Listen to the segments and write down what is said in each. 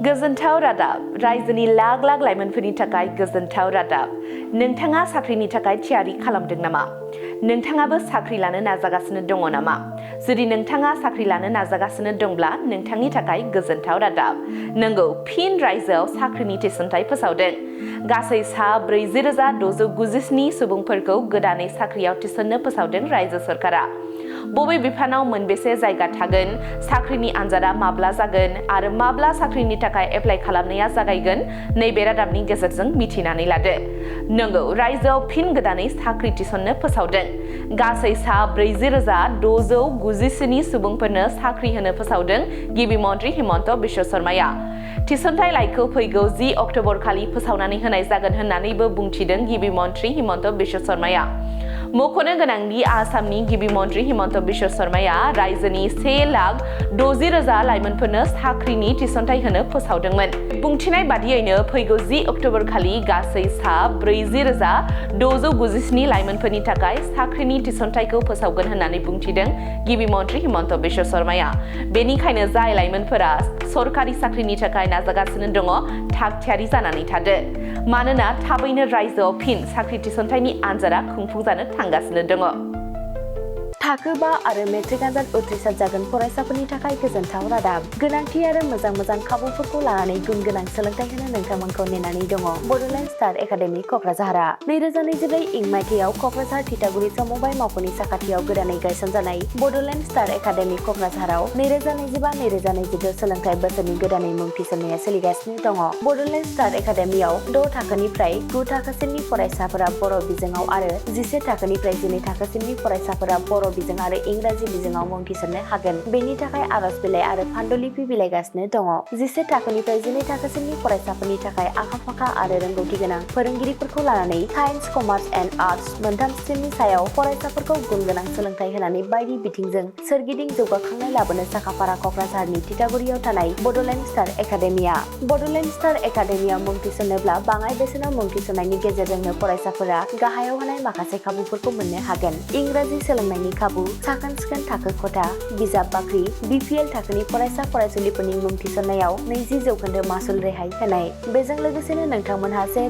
गोजोनथाव रादाब रायजोनि लाख लाख लाइमोनफोरनि थाखाय गोजोनथाव रादाब नोंथाङा साख्रिनि थाखाय थियारि खालामदों नामा नोंथाङाबो साख्रि लानो नाजागासिनो दङ नामा जुदि नोंथाङा साख्रि लानो नाजागासिनो दंब्ला नोंथांनि थाखाय गोजोनथाव रादाब नंगौ फिन रायजोआव साख्रिनि थिसनथाइ फोसावदों गासै सा 40,697 सुबुंफोरखौ गोदानै साख्रियाव थिसननो फोसावदों रायजो सरकारा बबे बिफानाव मोनबेसे जायगा थागोन साख्रिनि आनजादा माब्ला जागोन आरो माब्ला साख्रिनि थाखाय एप्लाइ खालामनाया जागायगोन नैबे रादाबनि गेजेरजों मिथिनानै लादो नंगौ रायजोआव फिन गोदानै साख्रि थिसननो फोसावदों गासै सा 40,697 सुबुंफोरनो साख्रि होनो फोसावदों गिबि मन्थ्रि हिमन्त बिश्व शर्माया थिसनथाइ लाइखौ फैगौ 10 अक्ट'बर खालि फोसावनानै होनाय जागोन होननानैबो बुंथिदों गिबि मन्थ्रि हिमन्त बिश्व शर्माया मख'नो गोनांदि आसामनि गिबि मन्थ्रि हिमन्त बिश्व शर्माया रायजोनि 1,60,000 लाइमोनफोरनो साख्रिनि थिसनथाइ होनो फोसावदोंमोन बुंथिनाय बादियैनो फैगौ 10 अक्ट'बर खालि गासै सा 40,697 लाइमोनफोरनि थाखाय साख्रिनि थिसनथाइखौ फोसावगोन होननानै बुंथिदों गिबि मन्थ्रि हिमन्त बिश्व शर्माया बेनिखायनो जाय लाइमोनफोरा सरकारि साख्रिनि थाखाय नाजागासिनो दङ थाग थियारि जानानै थादो मानोना थाबैनो रायजोआव फिन साख्रि थिसनथाइनि आनजादा खुंफुंजानो थांगासिनो दङ थाखो 5 आरो मेट्रिक आनजाद उथ्रिसार जागोन फरायसाफोरनि थाखाय गोजोनथाव रादाब गोनांथि आरो मोजां खाबुफोरखौ लानानै गुन गोनां सोलोंथाइ होनो नोंथांमोनखौ नेनानै दङ बड'लेण्ड स्टार एकाडेमि क'क्राझारआ 2024 इं मायथाइयाव क'क्राझार थिथागुरि समबाय मावख'नि साखाथियाव गोदानै गायसनजानाय बड'लेण्ड स्टार एकाडेमि क'क्राझाराव 2025-2026 सोलोंथाइ बोसोरनि गोदानै मुं थिसननाया सोलिगासिनो दङ बड'लेण्ड स्टार एकाडेमियाव 6 थाखोनिफ्राय 9 थाखोसिमनि फरायसाफोरा बर' बिजोङाव आरो 11 थाखोनिफ्राय 12 थाखोसिमनि फरायसाफोरा बर' बिजों आरो इंराजि बिजोङाव मुं थिसननो हागोन बेनि थाखाय आर'ज बिलाइ आरो फान्डुलिपि बिलाइगासिनो दङ 11 थाखोनिफ्राय 12 थाखोसिमनि फरायसाफोरनि थाखाय आखा-फाखा आरो रोंगौथि गोनां फोरोंगिरिफोरखौ लानानै साइन्स कमार्स एन्ड आर्टस मोनथाम स्ट्रिमनि सायाव फरायसाफोरखौ गुन गोनां सोलोंथाइ होनानै बायदि बिथिंजों सोरगिदिं जौगाखांनाय लाबोनो साखाफारा क'क्राझारनि थिथागुरियाव थानाय Bodoland star academia Bodoland star एकाडेमियाव मुं थिसननोब्ला बाङाय बेसेनाव मुं थिसननायनि गेजेरजोंनो फरायसाफोरा गाहायाव होनाय माखासे खाबुफोरखौ मोननो हागोन इंराजि सोलोंनायनि खाबु साखोन-सिखोन थाखो खथा बिजाब बाख्रि BPL थाखोनि फरायसा फरायसुलिफोरनि मुं थिसननायाव 20% मासुल रेहाय होनाय बेजों लोगोसेनो नोंथांमोनहा JEE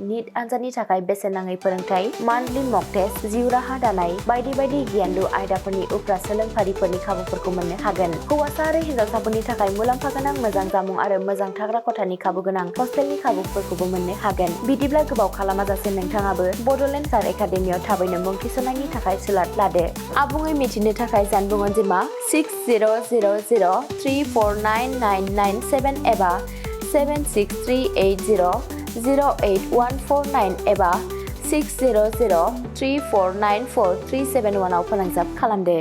नीट आनजादनि थाखाय बेसेन नाङै फोरोंथाय मान्थलि मक टेस्ट जिउ राहा दानाय बायदि गियानलु आयदाफोरनि उफ्रा सोलोंफारिफोरनि खाबुफोरखौ मोननो हागोन हौवासा आरो हिनजावसाफोरनि थाखाय मुलाम्फा गोनां मोजां जामुं आरो मोजां थाग्रा खथानि खाबु गोनां हस्टेलनि खाबुफोरखौबो मोननो हागोन बिदिब्ला गोबाव खालामाजासे नोंथाङाबो बड'लेण्ड स्टार एकाडेमियाव थाबैनो मुं थिसननायनि थाखाय सुलाद लादो आबुङै मिथिनो थाखाय जानबुं अनजिमा 6000349997 एबा 7638008149 एबा 6003494371 आव फोनांजाब खालामदो